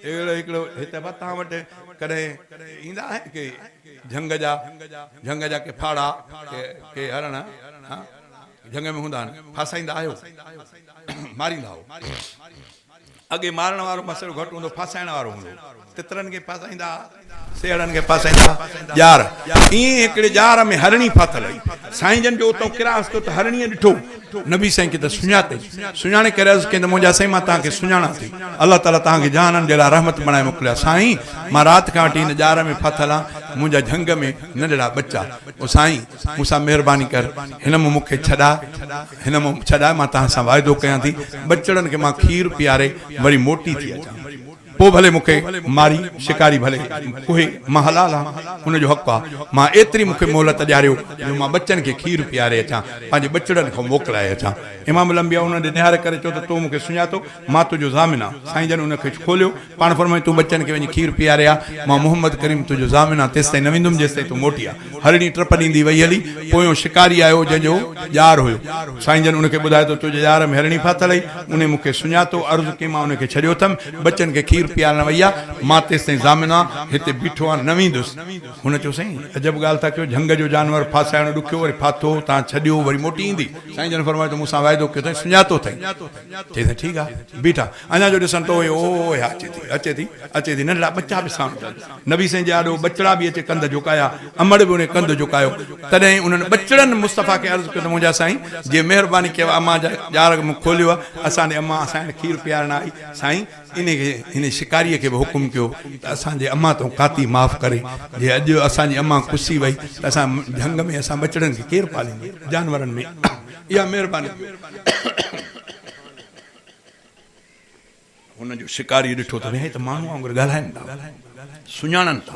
اهڙو هڪڙو هت به توهان وٽ ڪڏهن ايندا آهن ڪي جهنگ جا جهنگ جا ڪي ڦاڙها ڪي ڪي هرڻ ها جهنگ ۾ هوندا آهن ڦاسائيندا آهيو ماريندا آهيو اڳي مارڻ وارو مسئلو گهٽ هوندو ڦاسائڻ وارو هوندو تترن کي ڦاسائيندا ها سيهڙن کي ڦاسائيندا ها ڄار ائين هڪڙي ڄار ۾ هرڻي ڦاٿل هئي سائين جن جو اتان ڪراس ٿيو ته هرڻيء ڏٺو نبي سائين کي ته سڃاتئي سڃاڻي ڪري عرض ڪيائين ته منهنجا سائين مان توهان کي سڃاڻان ٿي الله تعاليٰ توهان کي جهانن جي لاء رحمت بڻائي موڪليو آهي سائين مان رات کان وٺي هن ڄار ۾ ڦاٿل آهيان منهنجا جهنگ ۾ ننڍڙا ٻچا او سائين مون سان مهرباني ڪر هن مان مون کي ڇڏاء هن مان ڇڏاء مان توهان سان واعدو ڪيان ٿي ٻچڙن کي مان کير پياري وري موٽي ٿي اچان پوء ڀلي مون کي ماري شڪاري ڀلي ڪهي مان حلال آهيان ان جو حق آهي مان ايتري مون کي مهلت ڏياريو جو مان ٻچن کي کير پياري اچان پنهنجي ٻچڙن کان موڪلائي اچان امام الانبياء انهن ڏي نهاري ڪري چيو ته تو مون کي سڃاتو مان تنهنجو ضامن آهيان سائين جن ان کي کوليو پاڻ فرمايو تون ٻچن کي وڃي کير پياري آ، مان محمد ڪريم تنهنجو ضامن آهيان، تيستائين نه ويندم جيستائين تون موٽي آ. هرڻي ٽپ ڏيندي وئي هلي. پويون شڪاري آيو جنهن جو ڄار هيو. سائين جن ان کي ٻڌايو ته تنهنجي ڄار ۾ هرڻي ڦاٿل هئي، انهي مون کي سڃاتو، عرض ڪيم مان ان کي ڇڏيو اٿم، ٻچن کي کير پيارڻ وئي آ، مان تيستائين ضامن آهيان، هتي بيٺو آهيان، نه ويندس. هن چيو سائين عجب ڳالهه ٿا ڪيو، جهنگ جو جانور ڦاسائڻ ڏکيو، وري ڦاٿو، تان ڇڏيو، وري موٽي ايندي. سائين جن فرمايو ته مون سان واعدو ڪيو اٿئي، سڃاتو اٿئي. چيائين سائين ٺيڪ آ، بيٺا. اڃا جو ڏسن ته اهي اوهه اچي ٿي، اچي ٿي، اچي ٿي. ننڍڙا ٻچا به ساڻ اٿن. نبي سائين جي آڏو ٻچڙا به اچي ڪنڌ جهڪايا. امڙ به انهي ڪنڌ جهڪايو. تڏهن انهن ٻچڙن مصطفيٰ کي عرض ڪيو ته منهنجا سائين، جي مهرباني ڪيو امان جا ڄار مون کوليو آهي، اسان ڏي امان اسان کي کير پيارڻ آئي. سائين، انهي کي، انهي شڪاريء کي به حڪم ڪيو ته اسان جي امان تون ڪاتي معاف ڪري. جي اڄ اسان جي امان ڪسي وئي ته اسان جهنگ ۾ اسان ٻچڙن کي ڪير پاليندو؟ جانورن ۾ اها مهرباني ڪيو. هن جو شڪاريء ڏٺو ته ويهي ته ماڻهوء وانگر ڳالهائن ٿا، سڃاڻن ٿا.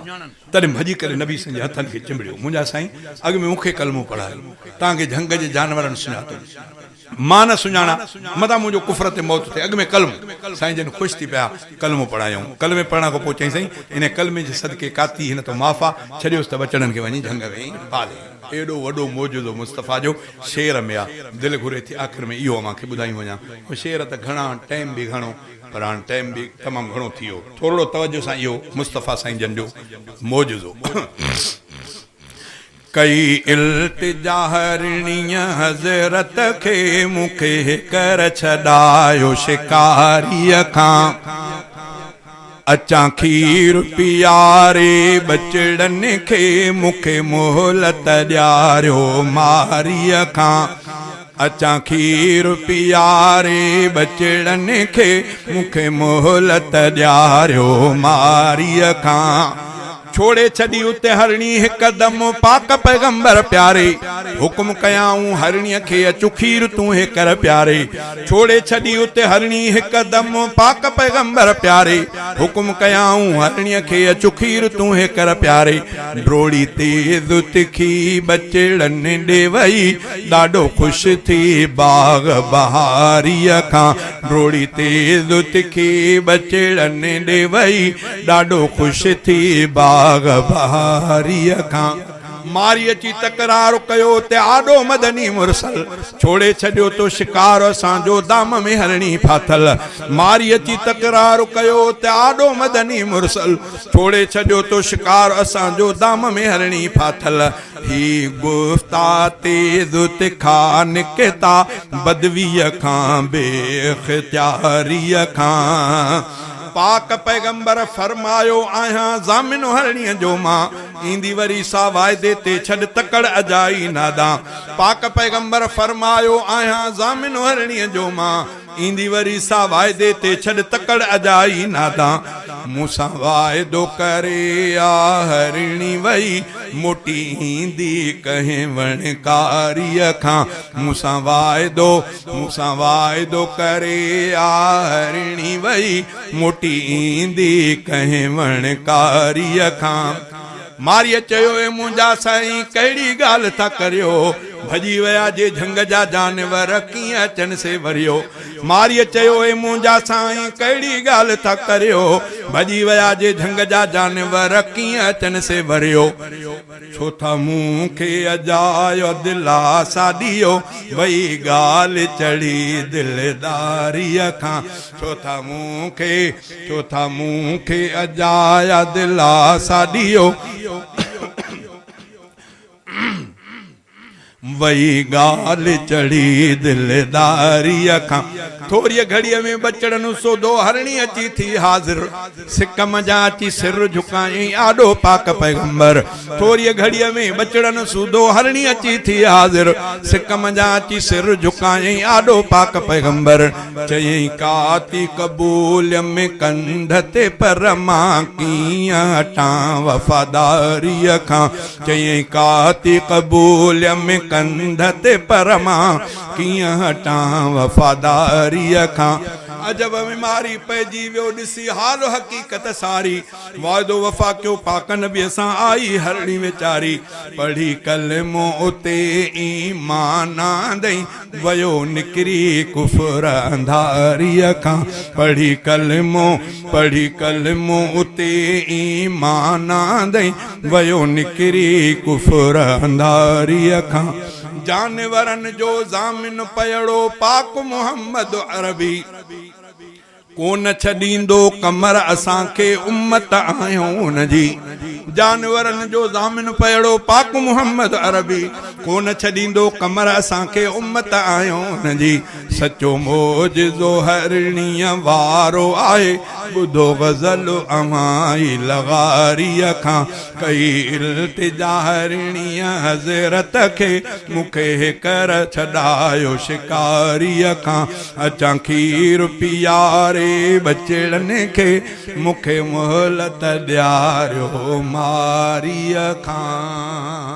تڏهن ڀڄي ڪري نبي سائين جي هٿن کي چنبڙيو، منهنجا سائين، اڳ ۾ مون کي ڪلمو پڙهايو، توهان کي جهنگ جي جانورن سڃاتو، مان نه سڃاڻان، متان منهنجو ڪفر تي موت ٿئي، اڳ ۾ ڪلمو. سائين جن خوش ٿي پيا، ڪلمو پڙهايائون. ڪلمي پڙهڻ کان پوء چيائين، سائين، انهيء ڪلمي جي صدقي ڪاتي هن تان معاف آ، ڇڏيوس ته ٻچڙن کي وڃي جهنگ ۾ پالي. ايڏو وڏو معجزو مصطفيٰ جو شعر ۾ آ، دل گهري ٿي آخر ۾ اهو اوهان کي ٻڌايون وڃان. هو شعر ته گهڻا، ٽائيم به گهڻو، پر هاڻ ٽائيم به تمام گهڻو ٿي ويو. ٿورڙو توجه سان اهو مصطفيٰ سائين جن جو معجزو. ڪئي التجا هرڻيء حضرت کي، مون کي هيڪر ڇڏايو شڪاريء کان. اچان کير پياري ٻچڙن کي، مون کي مهلت ڏياريو ماريء کان. اچان کير پياري ٻچڙن کي، مون کي مهلت ڏياريو ماريء کان. ڇوڙي ڇڏي اتي هرڻي هڪدم پاڪ پيغمبر پياري. حڪم ڪيائون هرڻيء کي اچ کير تون هيڪر پياري. ڇوڙي ڇڏي اتي هرڻي هڪدم پاڪ پيغمبر پياري. حڪم ڪيائون هرڻيء کي اچ کير تون هيڪر پياري. ڊوڙي تيز تکي ٻچڙن ڏي وئي. ڏاڍو خوش ٿي باغ بهاريء کان. ڊوڙي تيز تکي ٻچڙن ڏي وئي. ڏاڍو خوش ٿي باغ بهاريء کان. ماري اچي تڪرار ڪيو ته آڏو مدني مرسل. ڇوڙي ڇڏيو تو شڪار اسان جو دام ۾ هرڻي ڦاٿل. ماري اچي تڪرار ڪيو ته آڏو مدني مرسل. ڇوڙي ڇڏيو تو شڪار اسان جو دام ۾ هرڻي ڦاٿل. هي گفتا تيز تکا نڪتا بدويء کان بي اختياريء کان. پاڪ پيغمبر فرمايو آهيان ضامن هرڻيء جو مان ايندي وري سا واعدي تي ڇڏ تڪڙ اجائي نادان. پاڪ پيغمبر فرمايو آهيان ضامن هرڻيء جو مان ايندي وري سا واعدي تي ڇڏ تڪڙ اجائي نادان. مون سان واعدو ڪري آ هرڻي وئي موٽي ايندي ڪنهن وڻڪاريء کان. مون سان واعدو مون سان واعدو ڪري آ هرڻي وئي موٽي ايندي ڪنهن وڻڪاريء کان. مارئيء چيو اي منهنجا سائين ڪهڙي ڳالهه ٿا ڪريو. ڀڄي ويا جي جهنگ جا جانور، ڪيئن اچن سي وريو. مارئيء چيو، اي منهنجا سائين، ڪهڙي ڳالهه ٿا ڪريو؟ ڀڄي ويا جي جهنگ جا جانور، ڪيئن اچن سي وريو. ڇو ٿا مون کي اجايو دلاسا ڏيو، وئي ڳالهه چڙهي دلداريء کان. ڇو ٿا مون کي، ڇو ٿا مون کي اجايا دلاسا ڏيو. وئي ڳالهه چڙهي دلداريء کان. ٿوريء گهڙيء ۾ ٻچڙن سوڌو هرڻي اچي ٿي حاضر. سڪ منجهان اچي سر جهڪايائين آڏو پاڪ پيغمبر. ٿوريء گهڙيء ۾ ٻچڙن سوڌو هرڻي اچي ٿي حاضر. سڪ منجهان اچي سر جهڪايائين آڏو پاڪ پيغمبر. چيائين ڪاتي قبوليم ڪنڌ تي پر مان ڪيئن هٽان وفاداريء کان. چيائين ڪاتي قبوليم ڪنڌ تي پر مان ڪيئن هٽان وفاداريء کان. عجب ۾ ماري پئجي ويو ڏسي حال حقيقت ساري. وعدو وفا ڪيو پاڪ نبيء سان آئي هرڻي ويچاري. پڙهي ڪلمو اتي ايمان آندئين ويو نڪري ڪفر انڌاريء کان. پڙهي ڪلمو پڙهي ڪلمو اتي ايمان آندئين ويو نڪري ڪفر انڌاريء کان. جانورن جو ضامن پيئڙو پاڪ محمد عربي. ڪونه ڇڏيندو قمر اسان کي امت آهيون ان جي. جانورن جو ضامن پيئڙو پاڪ محمد عربي. ڪونه ڇڏيندو قمر اسان کي امت آهيون ان جي. سچو معجزو هرڻيء وارو آهي، ٻڌو غزل اوهان ئي لغاريء کان ڪئي التجا هرڻيء حضرت کي، مون کي هيڪر ڇڏايو شڪاريء کان، اچان کير پياري ٻچڙن کي، مون کي مهلت ڏياريو ماريء کان.